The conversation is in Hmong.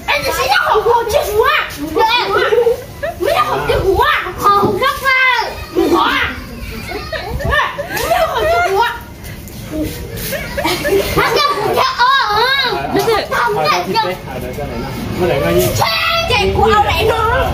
Ê, mày xíu dab hổ hùa chứ hùa. Mày dab hổ chứ hùa. Hổ hùa gấp mà. Hùa. Mày dab hổ chứ hùa. Hả, dab hổ chứ, ờ, ờ. Mày dab hổ chứ. Chết, chết, của ông lại nó.